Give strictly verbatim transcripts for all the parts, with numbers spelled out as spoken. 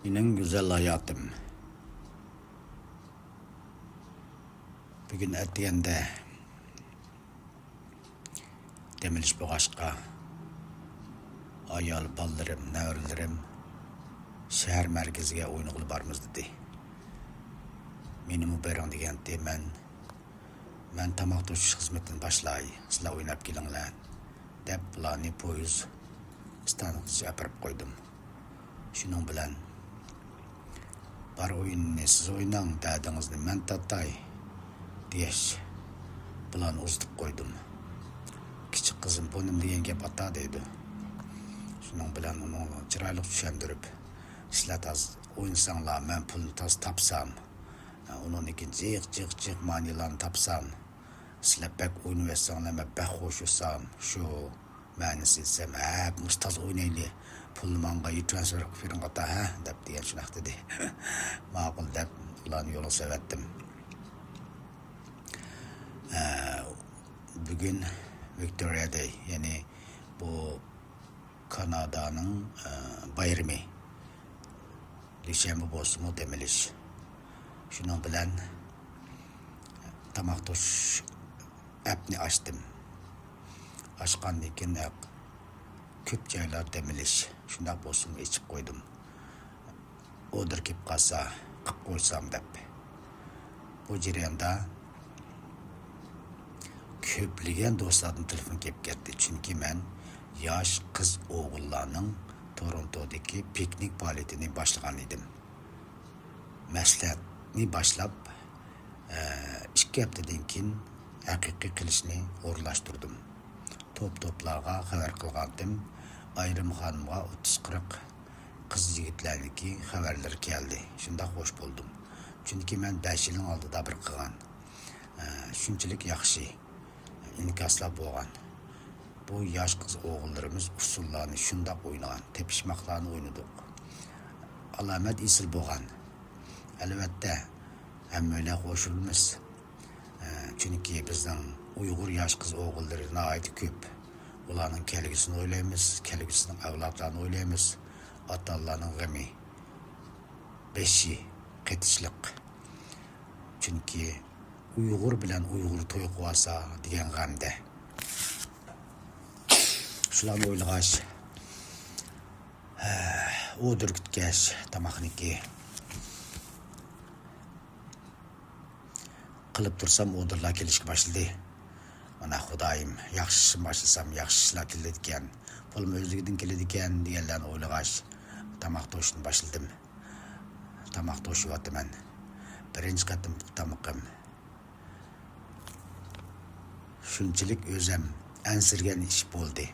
مېنىڭ گۈزەل ھاياتىم. بۈگۈن ئەتىگەندە دەم ئېلىش بولغاچقا، ئايال، بالىلىرىم، نەۋرىلىرىم شەھەر مەركىزىگە ئوينىغىلى بارىمىز دېدى. مېنىمۇ بېرىڭ دېگەنتى، مەن مەن تاماق توشۇش خىزمىتىنى باشلاي، سىلەر ئويناپ كېلىڭلار، دەپ بۇلارنى پويىز ئىستانسىغىچە ئەپىرىپ قويدۇم. شۇنىڭ بىلەن، بار ئويۇننى سىز ئويناڭ، دەردىڭىزنى مەن تارتاي، دېگەچ، بۇلارنى ئۇزىتىپ قويدۇم. كىچىك قىزىم، بۇ نېمە دېگەن گەپ ئاتا؟ دەيدۇ. شۇنىڭ بىلەن ئۇنىڭغا چىرايلىق چۈشەندۈرۈپ، سىلەر تازا ئوينىساڭلار، مەن پۇلنى تازا تاپسام، ئۇنىڭدىن كېيىن جىق، جىق، جىق مانىلارنى تاپسام، سىلەر بەك ئوينىۋەتسەڭلار، مەن بەك خوش بولسام، شۇ مەنىسى دېسەم، ھە، مۇشۇ تازا ئوينايلى، پۇلنى ماڭا ترانسفېر قىلىپ بېرىڭ ئاتا، ھە، دەپ دېگەن شۇنداق دېدى. ماقۇل دەپ، ئۇلارنى يولغا سېلىۋەتتىم. ھە، بۈگۈن ۋىكتورىيا دەي، يەنى بۇ كانادانىڭ، ئە، بايرىمى. دۈشەنبە بولسىمۇ دەم ئېلىش. شۇنىڭ بىلەن تاماق توشۇش ئەپنى ئاچتىم. ئاچقاندىن كېيىن، ئە، كۆپ جايلار دەم ئېلىش. شۇنداق بولسىمۇ ئېچىپ قويدۇم. ئوردېر كېلىپ قالسا، قىلىپ قويسام دەپ. بۇ جەرياندا كۆپلىگەن دوستلاردىن تېلېفون كېلىپ كەتتى، چۈنكى مەن ياش قىز ئوغۇللارنىڭ تورونتودىكى پىكنىك پائالىيىتىنى باشلىغان ئىدىم. مەسلىھەتنى باشلاپ، ئە، ئىككى ھەپتىدىن كېيىن ھەقىقىي قىلىشنى ئورۇنلاشتۇردۇم. توپ-توپلارغا خەۋەر قىلغانتىم، ئايرىم خانىمغا ئوتتۇز-قىرىق قىز-يىگىتلەرنىڭكى خەۋەرلىرى كەلدى. شۇنداق خوش بولدۇم. چۈنكى مەن بەش يىلنىڭ ئالدىدا بىر قىلغان، ئە، شۇنچىلىك ياخشى ئىنكاسلار بولغان. بۇ ياش قىز ئوغۇللىرىمىز ئۇسسۇللارنى شۇنداق ئوينىغان، تېپىشماقلارنى ئوينىدۇق. ئالامەت ئېسىل بولغان. ئەلۋەتتە، ھەممەيلەن قوشۇلىمىز. ئە، چۈنكى بىزنىڭ ئۇيغۇر ياش قىز ئوغۇللىرى ناھايىتى كۆپ. ئۇلارنىڭ كەلگۈسىنى ئويلايمىز، كەلگۈسىنىڭ ئەۋلادلارنى ئويلايمىز. ئاتا-ئانىلارنىڭ غېمى بېشى قېتىشلىق. چۈنكى ئۇيغۇر بىلەن ئۇيغۇر توي قىلىۋالسا دېگەن غەمدە. شۇلارنى ئويلىغاچ، ئوردېر كۈتكەچ، تاماقنىكى قىلىپ تۇرسام، ئوردېرلار كېلىشكە باشلىدى. مانا، خۇدايىم، ياخشى ئىشنى باشلىسام، ياخشى ئىشلار كېلىدىكەن، پۇلمۇ ئۆزلۈكىدىن كېلىدىكەن، دېگەنلەرنى ئويلىغاچ، تاماق توشۇشنى باشلىدىم. تاماق توشۇۋاتىمەن. بىرىنچى قېتىم تامىقىم. شۇنچىلىك ئۆزەم ئەنسىرىگەن ئىش بولدى.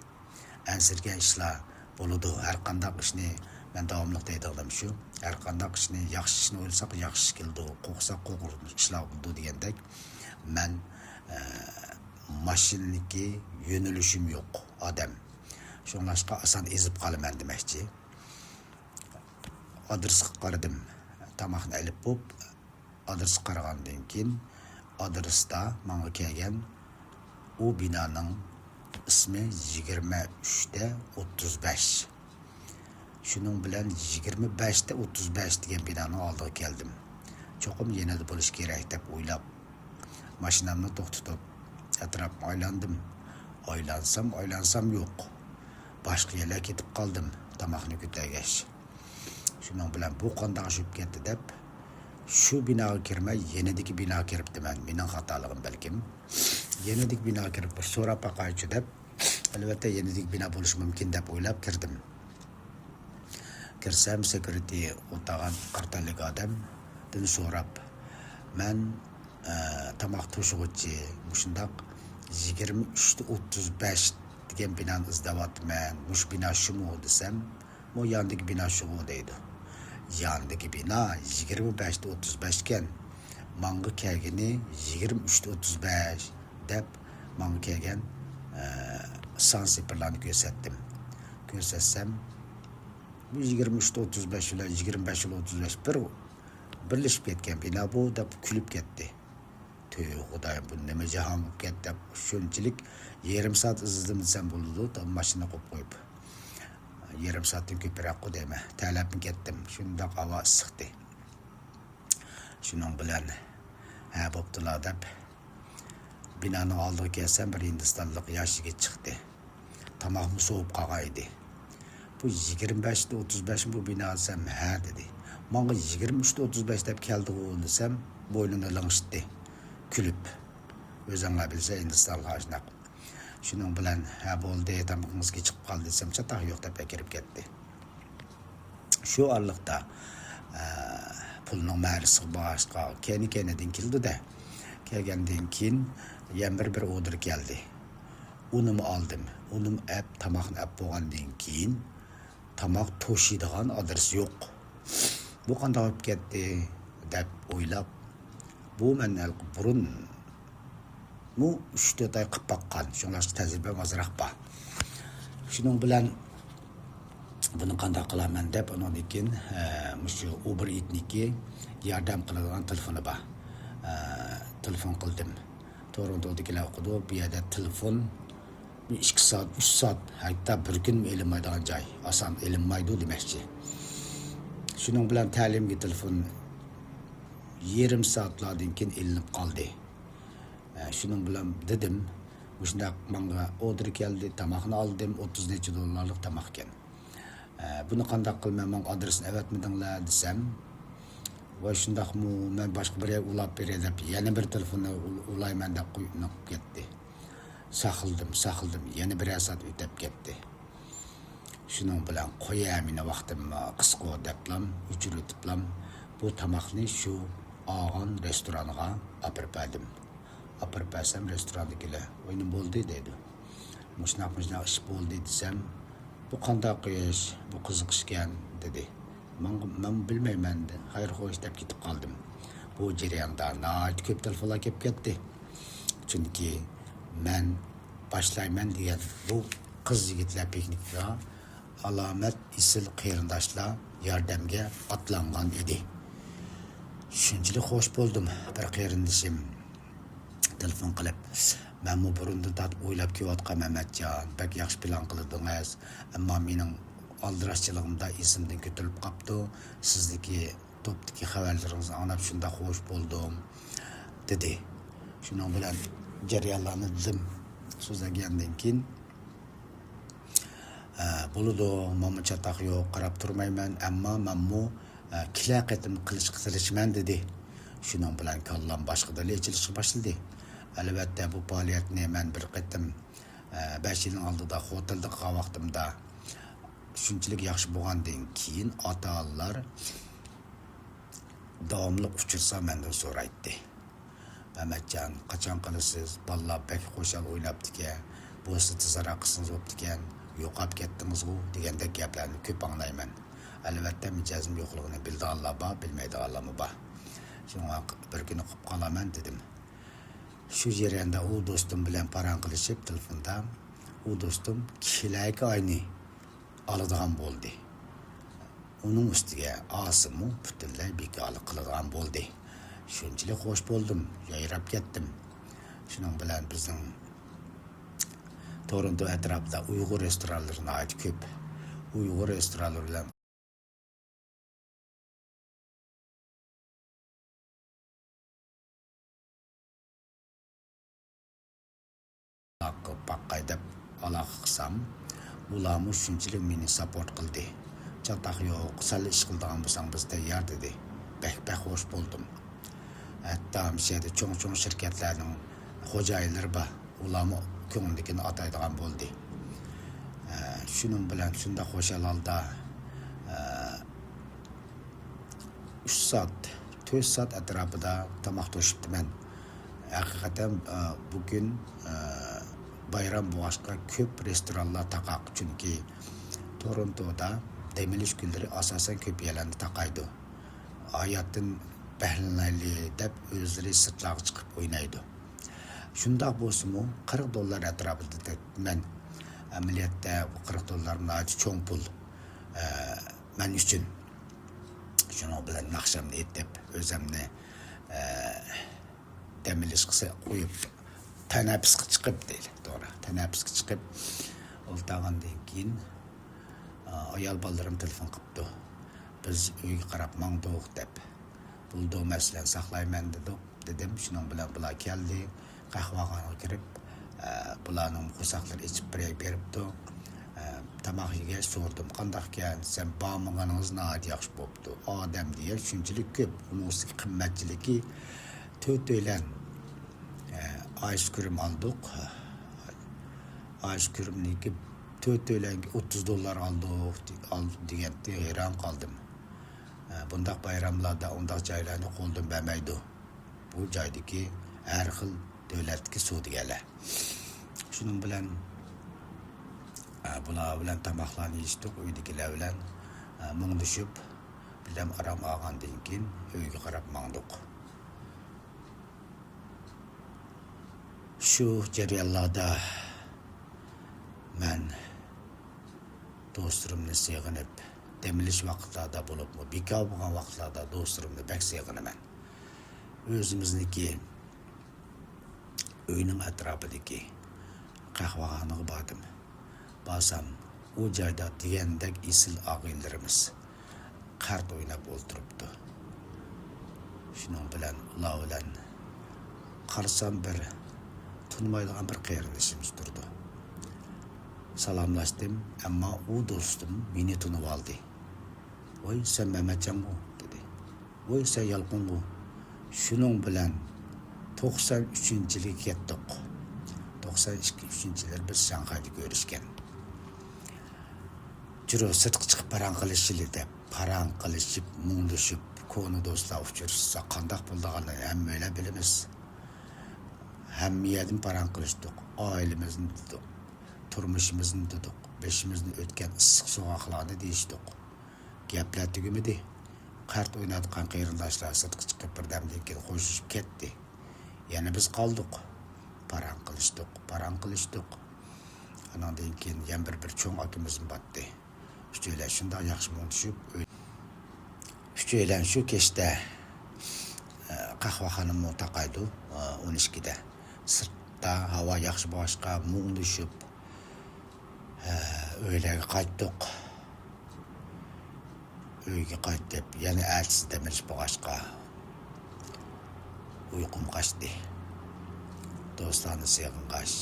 ئەنسىرىگەن ئىشلار بولىدۇ. ھەر قانداق ئىشنى، مەن داۋاملىق دەيدىغىنىم شۇ، ھەر قانداق ئىشنى، ياخشى ئىشنى ئويلىساق، ياخشى ئىش كېلىدۇ، قورقساق، قورقۇنچ ئىشلار بولىدۇ دېگەندەك، مەن، ئە، ماشىنىدىكى يۆنىلىشىم يوق ئادەم. شۇڭلاشقا ئاسان ئېزىپ قالىمەن دېمەكچى. ئادرېسقا قارىدىم. تاماقنى ئېلىپ بوپ، ئادرېسقا قارىغاندىن كېيىن، ئادرېستا ماڭا كەلگەن ئۇ بىنانىڭ ئىسمى يىگىرمە ئۈچ دە ئوتتۇز بەش. شۇنىڭ بىلەن يىگىرمە بەش دە ئوتتۇز بەش دېگەن بىنانىڭ ئالدىغا كەلدىم. چوقۇم يېنىدا بولۇشى كېرەك دەپ ئويلاپ، ماشىنامنى توختىتىپ، ئەتراپقا ئايلاندىم. ئايلانسام، ئايلانسام يوق. باشقا يەرلەرگە كېتىپ قالدىم، تاماقنى كۆتەرگەچ. شۇنىڭ بىلەن بۇ قانداق ئىش بولۇپ كەتتى دەپ، شۇ بىناغا كىرمەي، يېنىدىكى بىناغا كىرىپتىمەن. مېنىڭ خاتالىقىم بەلكىم. يېنىدىكى بىناغا كىرىپ، بىر سوراپ باقايچۇ دەپ، ئەلۋەتتە، يېنىدىكى بىنا بولۇشى مۇمكىن دەپ ئويلاپ كىردىم. كىرسەم، سېكيۇرىتى ئولتۇرغان قارا تەنلىك ئادەمدىن سوراپ، مەن، ئە، تاماق توشۇغۇچى، مۇشۇنداق يىگىرمە ئۈچ دە ئوتتۇز بەش دېگەن بىنانى ئىزدەۋاتىمەن، مۇشۇ بىنا شۇمۇ دېسەم، ئۇ ياندىكى بىنا شۇغۇ دەيدۇ. ياندىكى بىنا يىگىرمە بەش دە ئوتتۇز بەش ئىكەن، ماڭا كەلگىنى يىگىرمە ئۈچ دە ئوتتۇز بەش دەپ ماڭا كەلگەن، ئە، سان سىپىرلارنى كۆرسەتتىم. كۆرسەتسەم، بۇ يىگىرمە ئۈچ دە ئوتتۇز بەش بىلەن يىگىرمە بەش دە ئوتتۇز بەش بىر، بىرلىشىپ كەتكەن بىنا بۇ دەپ كۈلۈپ كەتتى. تۈي خۇدايىم، بۇ نېمە جاھان بولۇپ كەتتى دەپ شۇنچىلىك يېرىم سائەت ئىزدىدىم دېسەم بولىدۇ، ماشىنا قويۇپ قويۇپ. يېرىم سائەتتىن كۆپرەكقۇ دەيمەن. تەرلەپمۇ كەتتىم. شۇنداق ھاۋا ئىسسىقتى. شۇنىڭ بىلەن، ھە، بوپتۇلا دەپ، بىنانىڭ ئالدىغا كەلسەم، بىر ھىندىستانلىق ياش يىگىت چىقتى. تاماقمۇ سوۋۇپ قالغان ئىدى. «بۇ يىگىرمە بەشتە ئوتتۇز بەشمۇ بۇ بىنا؟» دېسەم، «ھە» دېدى. ماڭا «يىگىرمە ئۈچتە ئوتتۇز بەش دەپ كەلدىغۇ» دېسەم، بوينۇمنى لىڭشىتتى كۈلۈپ. «ئۆزۈڭلار بىلسە، ھىندىستانلار ئاشۇنداق.» شۇنىڭ بىلەن، «ھە، بولدى، تامىقىڭىز كېچىكىپ قالدى» دېسەم، «چاتاق يوق» دەپ ئەكىرىپ كەتتى. شۇ ئارىلىقتا، ئە، پۇلنىڭ مەرىسىگە باشقا كەينى-كەينىدىن كېلىدۇ-دە. كەلگەندىن كېيىن يەنە بىر، بىر ئوردېر كەلدى. ئۇنىمۇ ئالدىم. ئۇنىمۇ ئەپ، تاماقنى ئەپ بولغاندىن كېيىن، تاماق توشۇيدىغان ئادرېس يوق. «بۇ قانداق بولۇپ كەتتى؟» دەپ ئويلاپ، بۇ مەن ھېلىقى بۇرۇنمۇ ئۈچ تۆت ئاي قىلىپ باققان، شۇڭلاشقا تەجرىبەم ئازراق بار. شۇنىڭ بىلەن بۇنى قانداق قىلارمەن دەپ، ئۇنىڭدىن كېيىن، ئە، مۇشۇ ئۇبېر ئىتنىڭكى ياردەم قىلىدىغان تېلېفونى بار. ئە، تېلېفون قىلدىم. تورونتودىكىلەر ئۇقىدۇ، بۇ يەردە تېلېفون بىر ئىككى سائەت، ئۈچ سائەت، ھەتتا بىر كۈنمۇ ئېلىنمايدىغان جاي، ئاسان ئېلىنمايدۇ دېمەكچى. شۇنىڭ بىلەن تەلىيىمگە تېلېفون يېرىم سائەتلاردىن كېيىن ئېلىنىپ قالدى. ئە، شۇنىڭ بىلەن دېدىم، مۇشۇنداق ماڭا ئوردېر كەلدى، تاماقنى ئالدىم، ئوتتۇز نەچچە دوللارلىق تاماق ئىكەن. ئە، «بۇنى قانداق قىلىمەن، ماڭا ئادرېسنى ئەۋەتمىدىڭلار» دېسەم، «ۋاي شۇنداقمۇ، مەن باشقا بىر يەرگە ئۇلاپ بېرەي» دەپ، يەنە بىر تېلېفوننى ئۇل-، ئۇلايمەن دەپ قويۇپ مېڭىپ كەتتى. ساقلىدىم، ساقلىدىم، يەنە بىرەر سائەت ئۆتۈپ كەتتى. شۇنىڭ بىلەن «قويە، مېنىڭ ۋاقتىم قىسقۇ» دەپلام، ئۆچۈرۈۋېتىپلام، بۇ تاماقنى شۇ ئالغان رېستورانغا ئاپىرىپ بەردىم. ئاپىرىپ بەرسەم، رېستوراندىكىلەر «ۋاي نېمە بولدى؟» دەيدۇ. «مۇشۇنداق، مۇشۇنداق ئىش بولدى» دېسەم، «بۇ قانداق ئىش؟ بۇ قىزىق ئىشكەن» دېدى. ماڭا، «مەن بىلمەيمەن» دېدىم. «خەير خوش» دەپ كېتىپ قالدىم. بۇ جەرياندا ناھايىتى كۆپ تېلېفونلار كېلىپ كەتتى. چۈنكى مەن باشلايمەن دېگەن بۇ قىز يىگىتلەر پىكنىكىغا ئالامەت ئېسىل قېرىنداشلار ياردەمگە ئاتلانغان ئىدى. شۇنچىلىك خوش بولدۇم، بىر قېرىندىشىم تېلېفون قىلىپ، «مەنمۇ بۇرۇندىن تارتىپ ئويلاپ كېلىۋاتقان، مەمەتجان، بەك ياخشى پىلان قىلدىڭىز. ئەمما مېنىڭ ئالدىراشچىلىقىمدا ئېسىمدىن كۆتۈرۈلۈپ قاپتۇ. سىزدىكى توپتىكى خەۋەرلىرىڭىزنى ئاڭلاپ شۇنداق خوش بولدۇم» دېدى. شۇنىڭ بىلەن جەريانلارنى دېدىم. سۆزلەنگەندىن كېيىن، «ئە، بولىدۇ، ماڭا چاتاق يوق، قاراپ تۇرمايمەن، ئەمما مەنمۇ، ئە، كېلەر قېتىم قىلىشقا تىرىشىمەن» دېدى. شۇنىڭ بىلەن كاللام باشقىدىنلا ئېچىلىشقا باشلىدى. ئەلۋەتتە، بۇ پائالىيەتنى مەن بىر قېتىم، ئە، بەش يىلنىڭ ئالدىدا خوتەندە قىلغان ۋاقتىمدا شۇنچىلىك ياخشى بولغاندىن كېيىن ئاتا-ئانىلار داۋاملىق ئۇچرىسا مەندىن سورايتتى. «مەمەتجان، قاچان قىلىسىز؟ بالىلار بەك خۇشال ئويناپتىكەن. بولسا تېزراق قىلسىڭىز بوپتىكەن. يوقاپ كەتتىڭىزغۇ؟» دېگەندەك گەپلەرنى كۆپ ئاڭلايمەن. ئەلۋەتتە، مىجەزىم يوقلۇقىنى بىلىدىغانلار بار، بىلمەيدىغانلارمۇ بار. شۇڭا بىر كۈنى قىلىپ قالارمەن دېدىم. شۇ جەرياندا ئۇ دوستۇم بىلەن پاراڭ قىلىشىپ تېلېفوندا، ئۇ دوستۇم كېلەركى ئاينى ئالىدىغان بولدى. ئۇنىڭ ئۈستىگە ئاسىممۇ پۈتۈنلەي بىكارلىق قىلىدىغان بولدى. شۇنچىلىك خوش بولدۇم، يايراپ كەتتىم. شۇنىڭ بىلەن بىزنىڭ تورونتو ئەتراپىدا ئۇيغۇر رېستورانلىرى ناھايىتى كۆپ. ئۇيغۇر رېستورانلىرى بىلەن ئالاقە قىلىپ باقاي دەپ ئالاقە قىلسام، ئۇلارمۇ شۇنچىلىك مېنى ساپورت قىلدى. «چاتاق يوق، سەل ئىش قىلىدىغان بولساڭ بىز تەييار» دېدى. بەك، بەك خوش بولدۇم. ھەتتا مۇشۇ يەردە چوڭ-چوڭ شىركەتلەرنىڭ خوجايىنلىرى بار. ئۇلارمۇ كۆڭلىدىكىنى ئاتايدىغان بولدى. ئە، شۇنىڭ بىلەن شۇنداق خۇشال ھالدا، ئە، ئۈچ سائەت، تۆت سائەت ئەتراپىدا تاماق توشۇپتىمەن. ھەقىقەتەن، ئە، بۈگۈن، ئە، بايرام بولغاچقا كۆپ رېستورانلار تاقاق. چۈنكى تورونتودا دەم ئېلىش كۈنلىرى ئاساسەن كۆپ يەرلەردە تاقايدۇ. ھاياتتىن بەھرىلىنەيلى دەپ ئۆزلىرى سىرتلارغا چىقىپ ئوينايدۇ. شۇنداق بولسىمۇ، قىرىق دوللار ئەتراپىدا دەپتىمەن. ئەمەلىيەتتە بۇ قىرىق دوللار ناھايىتى چوڭ پۇل، ئە، مەن ئۈچۈن. شۇنىڭ بىلەن ناخشامنى ئېيتىپ، ئۆزۈمنى، ئە، دەم ئېلىشقا سە-، قويۇپ، تەنەپپۇسقا چىقىپ دەيلى، توغرا، تەنەپپۇسقا چىقىپ ئولتۇرغاندىن كېيىن، ئايال بالىلىرىم تېلېفون قىپتۇ، بىز ئۆيگە قاراپ ماڭدۇق دەپ. بولىدۇ، مەسىلەن، ساقلايمەن دېدۇق، دېدىم. شۇنىڭ بىلەن بۇلار كەلدى، قەھۋەخانىغا كىرىپ، ئە، بۇلارنىڭ قورساقلىرى ئېچىپ بېرەي بېرىپتۇ. ئە، تاماق يېگەچ سورىدىم، قانداقكەن، سەن بارمىغىنىڭىز ناھايىتى ياخشى بوپتۇ. ئادەم دېگەن شۇنچىلىك كۆپ، ئۇنىڭ ئۈستىگە قىممەتچىلىكى تۆت تۆلەن، ئە، ئايسكرىم ئالدۇق. ئايسكرىمنىڭكى تۆت تۆلەنگە ئوتتۇز دوللار ئالدۇق، ئالدۇق دېگەنتى، ھەيران قالدىم. ئە، بۇنداق بايراملاردا ئۇنداق جايلارنى قولدىن بەرمەيدۇ. بۇ جايدىكى ھەر خىل دۆلەتتىكى سودىگەرلەر. شۇنىڭ بىلەن، ئە، بۇلار بىلەن تاماقلارنى يېيىشتۇق، ئۆيدىكىلەر بىلەن، ئە، مۇڭدىشىپ، بىردەم ئارام ئالغاندىن كېيىن ئۆيگە قاراپ ماڭدۇق. شۇ جەريانلاردا مەن دوستلىرىمنى سېغىنىپ، دەم ئېلىش ۋاقىتلاردا بولۇپمۇ، بىكار بولغان ۋاقىتلاردا دوستلىرىمنى بەك سېغىنىمەن. ئۆزىمىزنىڭكى ئۆينىڭ ئەتراپىدىكى قەھۋەخانىغا باردىم. بارسام، ئۇ جايدا دېگەندەك ئېسىل ئاغىنىلىرىمىز قارت ئويناپ ئولتۇرۇپتۇ. شۇنىڭ بىلەن ئۇلار بىلەن قارىسام، بىر تونۇمايدىغان بىر قېرىندىشىمىز تۇرىدۇ. سالاملاشتىم، ئەمما ئۇ دوستۇم مېنى تونۇۋالدى. «ۋاي، سەن مەمەتجانغۇ؟» دېدى. «ۋاي، سەن يالقۇنغۇ؟» شۇنىڭ بىلەن توقسان ئۈچىنچى يىلى كەتتۇق. توقسان ئىككى، ئۈچىنچى يىلى بىز شاڭخەيدە كۆرۈشكەن. «جۈرە، سىرتقا چىقىپ پاراڭ قىلىشىلى» دەپ، پاراڭ قىلىشىپ، مۇڭدىشىپ، كونا دوستلار ئۇچرىشسا قانداق بولىدىغانلىقىنى ھەممەيلەن بىلىمىز. ھەممە يەردىن پاراڭ قىلىشتۇق، ئائىلىمىزنى دېدۇق، تۇرمۇشىمىزنى دېدۇق، بېشىمىزدىن ئۆتكەن ئىسسىق سوغۇقلارنى دېيىشتۇق. گەپلەر تۈگىمىدى. قارت ئوينايدىغان قېرىنداشلار سىرتقا چىقىپ، بىردەمدىن كېيىن خوشلىشىپ كەتتى. يەنە بىز قالدۇق. پاراڭ قىلىشتۇق، پاراڭ قىلىشتۇق. ئاناندىن كېيىن يەنە بىر، بىر چوڭ ئاكىمىزمۇ باتتى. ئۈچەيلەن شۇنداق ياخشى مۇڭدىشىپ، ئۆي-، ئۈچەيلەن شۇ كەچتە، ئە، قەھۋەخانىمۇ تاقايدۇ، ئە، ئون ئىككىدە. سىرتتا ھاۋا ياخشى بولغاچقا مۇڭدىشىپ، ئە، ئۆيلەرگە قايتتۇق. ئۆيگە قايتىپ، يەنە ئەتىسى دەم ئېلىش بولغاچقا، ئۇيقۇم قاچتى. دوستلارنى سېغىنغاچ،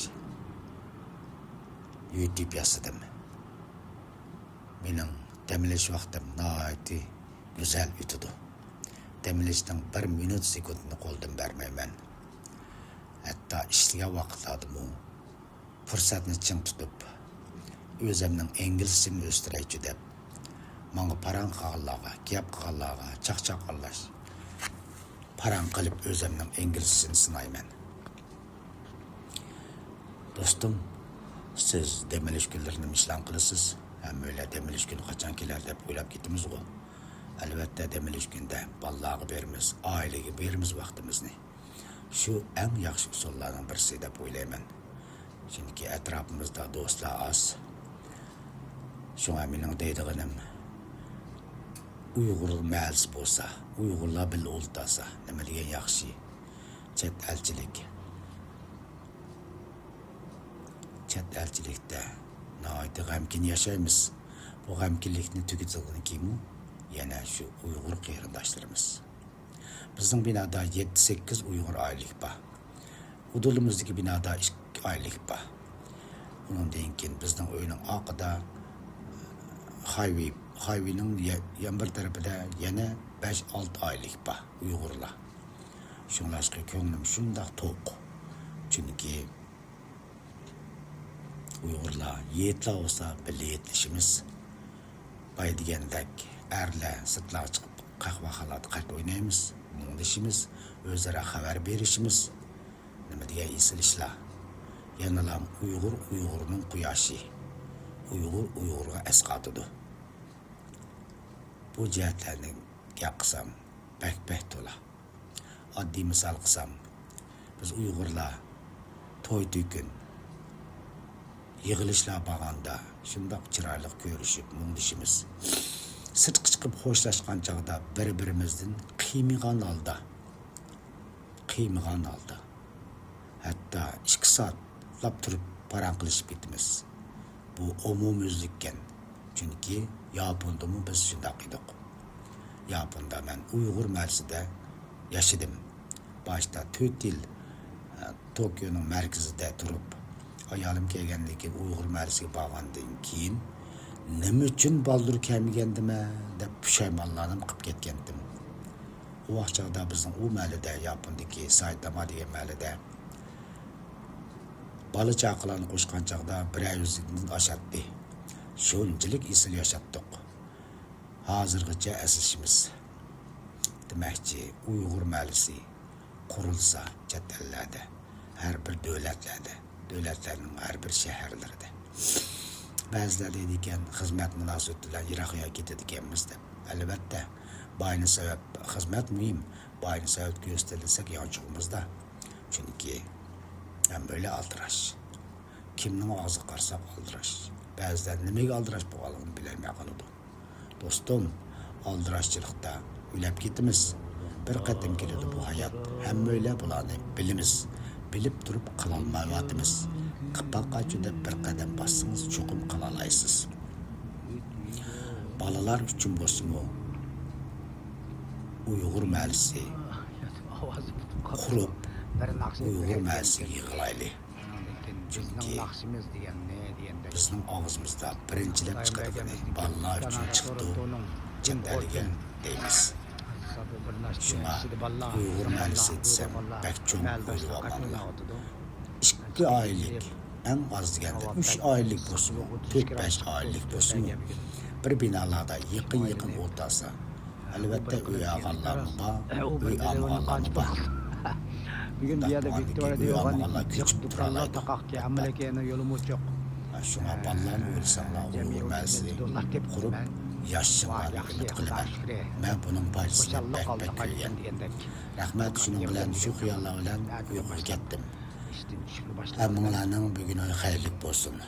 يۇتۇب ياسىدىم. مېنىڭ دەم ئېلىش ۋاقتىم ناھايىتى گۈزەل ئۆتىدۇ. دەم ئېلىشنىڭ بىر مىنۇت سېكۇنتىنى قولدىن بەرمەيمەن. ھەتتا ئىشلىگەن ۋاقىتلاردىمۇ پۇرسەتنى چىڭ تۇتۇپ، ئۆزۈمنىڭ ئىنگلىزچىمنى ئۆستۈرەيچۇ دەپ، ماڭا پاراڭ قىلغانلارغا، گەپ قىلغانلارغا چاقچاق ئارىلاش پاراڭ قىلىپ، ئۆزۈمنىڭ ئىنگلىزچىنى سىنايمەن. دوستۇم، سىز دەم ئېلىش كۈنلىرىنى نېمە ئىشلار قىلىسىز؟ ھەممەيلەن دەم ئېلىش كۈنى قاچان كېلەر دەپ ئويلاپ كېتىمىزغۇ؟ ئەلۋەتتە، دەم ئېلىش كۈنىدە بالىلارغا بېرىمىز، ئائىلىگە بېرىمىز ۋاقتىمىزنى. شۇ ئەڭ ياخشى ئۇسۇللارنىڭ بىرسى دەپ ئويلايمەن. چۈنكى ئەتراپىمىزدا دوستلار ئاز. شۇڭا مېنىڭ دەيدىغىنىم، ئۇيغۇر مەھەللىسى بولسا، ئۇيغۇرلار بىللە ئولتۇرسا، نېمە دېگەن ياخشى. چەت ئەلچىلىك، چەت ئەلچىلىكتە ناھايىتى غەمكىن ياشايمىز. بۇ غەمكىنلىكنى تۈگىتىدىغىنى كىمۇ؟ يەنە شۇ ئۇيغۇر قېرىنداشلىرىمىز. بىزنىڭ بىنادا يەتتە، سەككىز ئۇيغۇر ئائىلىلىك بار. ئۇدۇلىمىزدىكى بىنادا ئىككى ئائىلىلىك بار. ئۇنىڭدىن كېيىن بىزنىڭ ئۆينىڭ ئارقىدا، خايۋېي، خايۋېينىڭ يە-، يان بىر تەرىپىدە يەنە بەش، ئالتە ئائىلىلىك بار، ئۇيغۇرلار. شۇڭلاشقا كۆڭلۈم شۇنداق توق. چۈنكى ئۇيغۇرلار يېتىلا بولسا بىللە يېتىلىشىمىز. بايا دېگەندەك ئەرلەر سىرتلارغا چىقىپ قەھۋەخانىلاردا قارت ئوينايمىز، مۇڭدىشىمىز، ئۆزئارا خەۋەر بېرىشىمىز. نېمە دېگەن ئېسىل ئىشلار. يەنىلا ئۇيغۇر ئۇيغۇرنىڭ قۇياشى. ئۇيغۇر ئۇيغۇرغا ئەسقاتىدۇ. بۇ جەھەتلەرنى گەپ قىلسام بەك بەك تولا. ئاددىي مىسال قىلسام، بىز ئۇيغۇرلار توي-تۆكۈن، يىغىلىشلار بارغاندا شۇنداق چىرايلىق كۆرۈشۈپ، مۇڭدىشىمىز. سىرتقا چىقىپ خوشلاشقان چاغدا بىر-بىرىمىزدىن قىيمىغان ھالدا، قىيمىغان ھالدا، ھەتتا ئىككى سائەتلاپ تۇرۇپ پاراڭ قىلىشىپ كېتىمىز. بۇ ئومۇميۈزلۈككەن. چۈنكى ياپوندىمۇ بىز شۇنداق ئىدۇق. ياپوندا مەن ئۇيغۇر مەھەللىسىدە ياشىدىم. باشتا تۆت يىل، ئە، توكيونىڭ مەركىزىدە تۇرۇپ، ئايالىم كەلگەندىن كېيىن ئۇيغۇر مەھەللىسىگە بارغاندىن كېيىن، نېمە ئۈچۈن بالدۇر كەلمىگەندىمەن دەپ پۇشايمانلارنى قىلىپ كەتكەنتىم. ئۇ ۋاقىت چاغدا بىزنىڭ ئۇ مەھەللىدە، ياپوندىكى سايتاما دېگەن مەھەللىدە بالا چاقىلارنى قوشقان چاغدا بىرەر يۈزدىن ئاشاتتى. شۇنچىلىك ئېسىل ياشاتتۇق. ھازىرغىچە ئەسلىشىمىز. دېمەكچى، ئۇيغۇر مەھەللىسى قۇرۇلسا چەت ئەللەردە، ھەر بىر دۆلەتلەردە، دۆلەتلەرنىڭ ھەر بىر شەھەرلىرىدە. بەزىلەر دەيدىكەن، خىزمەت مۇناسىۋىتى بىلەن يىراق يەرگە كېتىدىكەنمىز دەپ. ئەلۋەتتە، باينى سەۋەب، خىزمەت مۇھىم، باينى سەۋەب كۆرسىتەلىسەك يانچۇقىمىزدا. چۈنكى ھەممەيلەن ئالدىراش. كىمنىڭ ئاغزىغا قارىساق ئالدىراش. بەزىلەر نېمىگە ئالدىراش بولغانلىقىنى بىلەلمەي قالىدۇ. دوستۇم، ئالدىراشچىلىقتا ئۆلۈپ كېتىمىز. بىر قېتىم كېلىدۇ بۇ ھايات. ھەممەيلەن بۇلارنى بىلىمىز. بىلىپ تۇرۇپ قىلالمايۋاتىمىز. قىپاققاچۇ دەپ بىر قەدەم باسسىڭىز، چوقۇم قىلالايسىز. بالىلار ئۈچۈن بولسىمۇ، ئۇيغۇر مەھەللىسى قۇرۇپ، ئۇيغۇر مەھەللىسىگە يىغىلايلى. چۈنكى بىزنىڭ ئاغزىمىزدا بىرىنچىلەپ چىقىدىغىنى بالىلار ئۈچۈن چىقىدۇ، چەت ئەلگە دەيمىز. شۇڭا ئۇيغۇر مەھەللىسى دېسەم بەك چوڭ ئويلىۋالماڭلار. ئىككى ئائىلىلىك، ئەڭ ئاز دېگەندە ئۈچ ئائىلىلىك بولسىمۇ، تۆت، بەش ئائىلىلىك بولسىمۇ، بىر بىنالاردا يېقىن-يېقىن ئولتۇرسا، ئەلۋەتتە، ئۆي ئالغانلارمۇ بار، ئۆي ئالمىغانلارمۇ بار. بۈگۈن بۇ يەردە ۋىكتورىيە دېيىلغان كىچىك دۇكانلار تاقاق، ئەمما كەينى يولىمۇ جوق. شۇڭا بالىلارنى ئويلىساڭلار، ئۇيغۇر مەھەللىسى قۇرۇپ ياشىشىڭلارنى ئۈمىد قىلىمەن. مەن بۇنىڭ پايدىسىنى بەك، بەك كۆرگەن. رەھمەت، شۇنىڭ بىلەن، شۇ خىياللار بىلەن ئۇيقۇغا كەتتىم. ھەممىڭلارنىڭ بۈگۈنى خەيرلىك بولسۇن.